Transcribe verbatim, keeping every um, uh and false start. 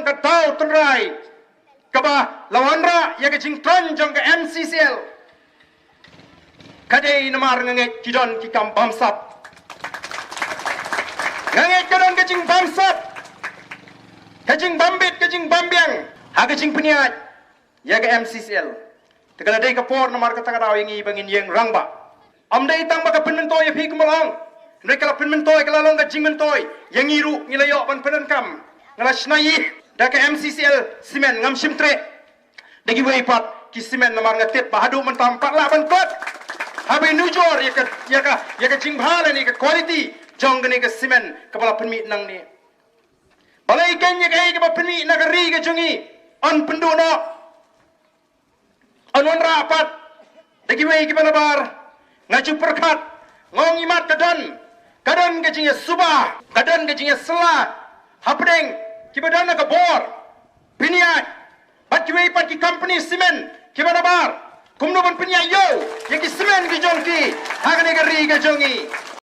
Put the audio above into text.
Ka daw tynrai kaba la wanrah ïa ka jingthrang jong ka M C C L ka dei namar nga ngeit ki don ki kam bamsap. Nga ngeit ka don ka jingbamsap, ka jingbambit, ka jingbambiang ha ka jingpynïaid ïa ka M C C L. Te ka la dei ka por namar kata ka daw ïa ngi ba ngin ïeng rangbah. Ym dei tang ba ka pynmyntoi ïa phi kumba long. Hynrei ka la pynmyntoi, ka la long ka jingmyntoi ïa ngi ruh, ngi la ïoh ban pyndonkam. Nga la shna ïa da ka M C C L cement, ngam shym treh da kiwei pat ki cement namar nga tip ba haduh mynta ym pat lah ban kot. Haba nujor ïa ka, ïa ka, ïa ka jingbha lane ka quality jong kane ka cement kaba la pynmih nangne. Balei kein ïa kaei kaba pynmih na ka ri ka jong ngi yn pynduh noh, yn wanrah pat da kiwei kiba nabar? Nga ju pyrkhat, nga ong imat ka don, ka don ka jingïasuba, ka don ka jingïasylla hapdeng kiba don na ka bor pynïaid bad kiwei pat ki company cement kiba nabar, kumno ban pynïaid ïew ïa ki cement ki jong ki ha kane ka ri ka jong ngi.